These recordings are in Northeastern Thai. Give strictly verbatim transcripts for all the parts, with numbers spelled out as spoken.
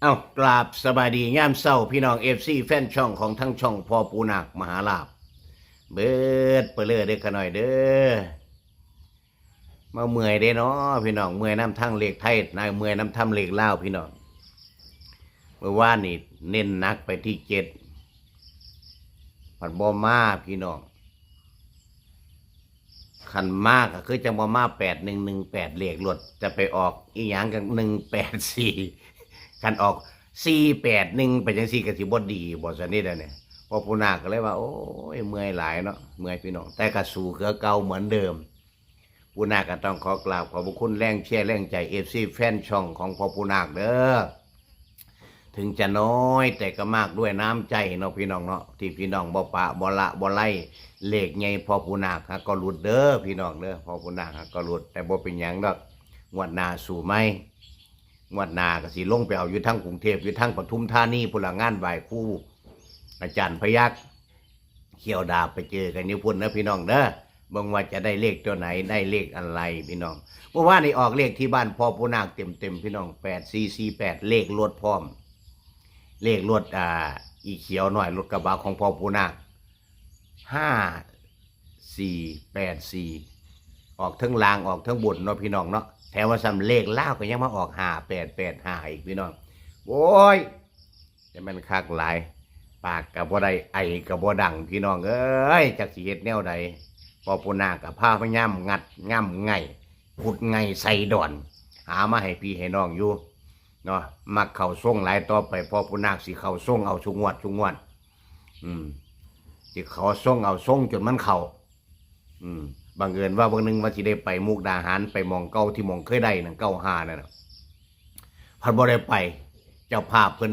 เอ้ากราบสบายดียามเช้าพี่น้องเอฟซีแฟนช่องของทั้งช่องพ่อปูนาคมหาลาภ เบิดเปเลือเด้อขะน้อยเด้อ มาเมื่อยเด้เนาะพี่น้อง เมื่อยน้ำทั้งเลขไทยนะ เมื่อยน้ำทั้งเลขลาวพี่น้อง เมื่อวานนี่เน้นหนักไปที่เจ็ด ผัดบ่มาพี่น้อง คันมาก็คือจังบ่มาแปดหนึ่งหนึ่งแปด เลขรถจะไปออกอีหยังกันหนึ่งแปดสี่ คันออกสี่แปดหนึ่งไปจังซี่ก็สิบ่ดีบ่สนิทอันเนี่ย พอปูนาคก็เลยว่า โอ้ยเมื่อยหลายเนาะ เมื่อยพี่น้อง แต่ก็สู้คือเก่าเหมือนเดิม ปูนาคก็ต้องขอกราบขอบพระคุณแรงเชียร์แรงใจเอฟซีแฟนช่องของพ่อปูนาคเด้อ ถึงจะน้อยแต่ก็มากด้วยน้ำใจเนาะพี่น้องเนาะ ที่พี่น้องบ่ปะบ่ละบ่ไล่ เลขใหญ่พ่อปูนาคฮะก็หลุดเด้อพี่น้องเด้อ พ่อปูนาคฮะก็หลุด แต่บ่เป็นหยังดอก งวดหน้าสู้ไหม งวดหน้าก็สิลงไปเอาอยู่ทั้งกรุงเทพฯ อยู่ทั้งปทุมธานีพุ้นละ งานไหว้ครูอาจารย์พยัคฆ์ เขียวดาบไปเจอกันอยู่พุ้นนะพี่น้องเด้อ เบิ่งว่าจะได้เลขตัวไหน ได้เลขอะไรพี่น้อง เมื่อวานนี้ออกเลขที่บ้านพ่อปูนาคเต็มๆ พี่น้อง แปดสี่สี่แปด เลขรถพร้อม เลขรถอ่า อีเขียวหน่อย รถกระบะของพ่อปูนาค ห้าสี่แปดสี่ ออกทั้งล่างออกทั้งบนเนาะพี่น้องเนาะ แถมว่าซ้ำเลขลาวก็ยังมาออกห้าแปดแปดห้าอีกพี่น้อง โอ้ย จะแม่นคักหลาย ปากก็บ่ได้ ไอก็บ่ดังพี่น้องเอ้ย จักสิเฮ็ดแนวใด พ่อปูนาคก็พยายามงัดง่ำไง ขุดไงใส่ดอน หามาให้พี่ให้น้องอยู่เนาะ มักเข้าทรงหลาย ต่อไปพ่อปูนาคสิเข้าทรงเอาทุกงวดทุกงวด อืม สิเข้าทรงเอาทรงจนมันเข้า อืม บังเอิญว่าบางนึงว่าสิได้ไปมุกดาหาร ไปหม่องเก่าที่หม่องเคยได้นั่น เก้าห้านั่นน่ะ พัดบ่ได้ไป เจ้าภาพเพิ่น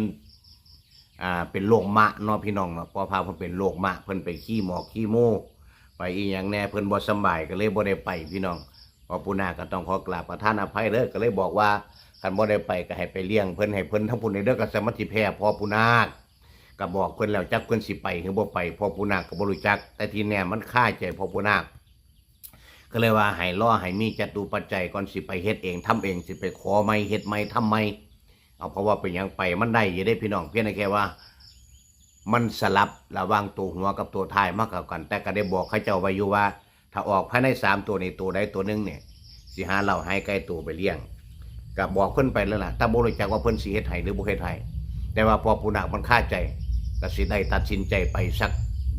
อ่า เป็นโรคมะเนาะพี่น้องเนาะ เจ้าภาพเพิ่นเป็นโรคมะ เพิ่นไปขี้หมอกขี้มูก ไปอีหยังแน่ เพิ่นบ่สำบายก็เลยบ่ได้ไปพี่น้อง พ่อปูนาคก็ต้องขอกราบประทานอภัยเด้อ ก็เลยบอกว่าคันบ่ได้ไปก็ให้ไปเลี้ยงเพิ่น ให้เพิ่นทั้งพุ้นเด้อ ก็สามารถสิแพ้พ่อปูนาค ก็บอกเพิ่นแล้ว จักเพิ่นสิไปหรือบ่ไป พ่อปูนาคก็บ่รู้จัก แต่ที่แน่มันคาใจพ่อปูนาค ก็เลยว่าให้รอให้มีจตุปัจจัยก่อน สิไปเฮ็ดเองทำเอง สิไปขอใหม่เฮ็ดใหม่ทำใหม่ เอา เพราะว่าเป็นหยังไปมันได้อยู่เด้พี่น้อง เพียงแต่แค่ว่า มันสลับระหว่างตัวหัวกับตัวท้ายมาเข้ากัน แต่ก็ได้บอกเขาเจ้าไว้อยู่ว่า ถ้าออกภายในสามตัวนี่ ตัวใดตัวหนึ่งเนี่ย สิหาเหล้าหายไก่ตัวไปเลี้ยง ก็บอกเพิ่นไปแล้วล่ะ แต่บ่รู้จักว่าเพิ่นสิเฮ็ดให้หรือบ่เฮ็ดให้ แต่ว่าพ่อปูนาคมันคาใจ ก็สิได้ตัดสินใจไปสัก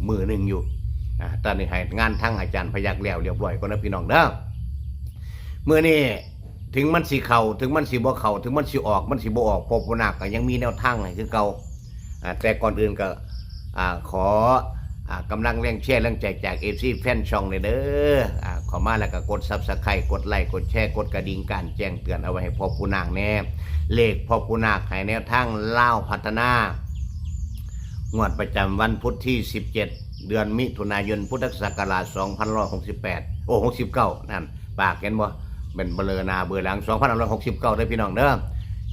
มื้อหนึ่งอยู่ อ่า ตอนนี้ให้งานทั้งอาจารย์พยัคฆ์แล้วเรียบร้อยก่อนนะพี่น้องเด้อ มื้อนี้ถึงมันสิเข้า ถึงมันสิบ่เข้า ถึงมันสิออก มันสิบ่ออก พ่อปูนาคก็ยังมีแนวทางให้คือเก่า อ่า แต่ก่อนอื่นก็ อ่า ขอ อ่า กำลังแรงเชียร์แรงใจจากเอฟซีแฟนช่องเนี่ยเด้อ อ่า เข้ามาแล้วก็กดซับสไครบ์ กดไลค์ กดแชร์ กดกระดิ่งการแจ้งเตือนเอาไว้ให้พ่อปูนาคแน่ เลขพ่อปูนาคให้แนวทางลาวพัฒนา งวดประจำวันพุธที่สิบเจ็ด เดือนมิถุนายน พุทธศักราช สองพันห้าร้อยหกสิบแปด โอ้ หกสิบเก้า นั่น ปากเห็นบ่ เป็นเบลอหน้าเบลอหลัง สองพันห้าร้อยหกสิบเก้า เด้อพี่น้องเด้อ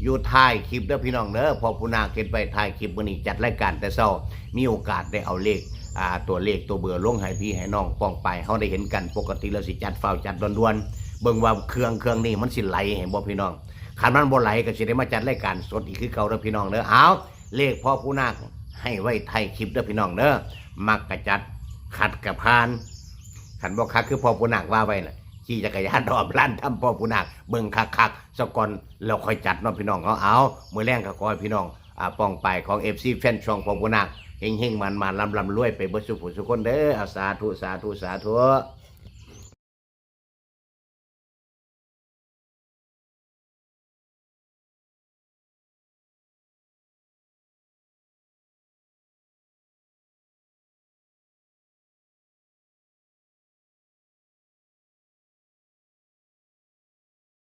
อยู่ท้ายคลิปเด้อพี่น้องเด้อ พ่อปูนาคเฮ็ดไว้ท้ายคลิป มื้อนี้จัดรายการแต่เช้า มีโอกาสได้เอาเลข อ่า ตัวเลขตัวเบอร์ลงให้พี่ให้น้องป้องปายเฮาได้เห็นกัน ปกติแล้วสิจัดฟ้าวจัดด่วนๆ เบิ่งว่าเครื่องเครื่องนี้มันสิไหลให้บ่พี่น้อง คันมันบ่ไหลก็สิได้มาจัดรายการสดอีกคือเก่าเด้อพี่น้องเด้อ เอา เลขพ่อปูนาคให้ไว้ท้ายคลิปเด้อพี่น้องเด้อ มักกะจัด ขัดกะผ่าน คันบ่ขัดคือพ่อปูนาคว่าไว้น่ะ ขี่จักรยานรอบลานถ้ำพ่อปูนาค เบิ่งคักๆ ซะก่อน แล้วค่อยจัดเนาะพี่น้อง เอา เอา มื้อแลงก็ขอให้พี่น้อง อ่า ป้องปายของเอฟซีแฟนช่องพ่อปูนาค เฮงๆ หมานๆ ร่ำๆ รวยไปเบิดซุผู้ซุคนเด้อ เอา สาธุ สาธุ สาธุ